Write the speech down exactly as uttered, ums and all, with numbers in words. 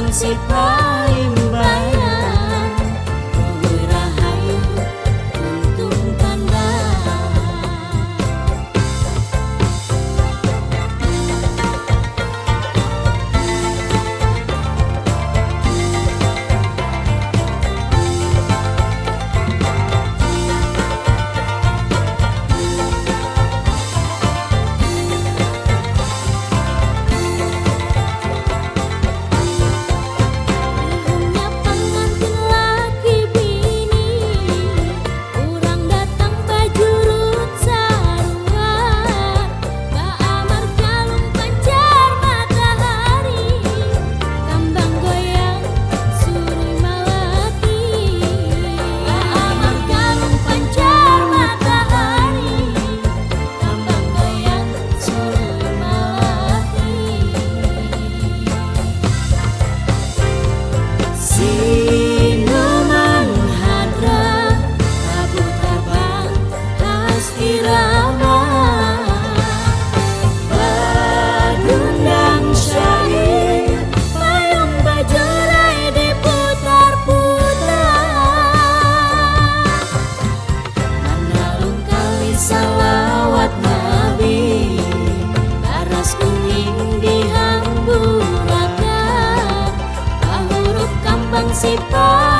Sipaimbayan, luhur rahayu untung tanda. Ibunya pangantin laki bini, urang datang bajurut saruar, baamar kalung pancar matahari, kambang goyang surui malati, baamar kalung pancar matahari, kambang goyang surui malati. Sinuman hadrah, tabu tabang khas irama. Bagundang syair, payung bajurai diputar-putar. Manalung kali salawat Nabi, baras kuning dihamburakan, bahuruf kambang sipa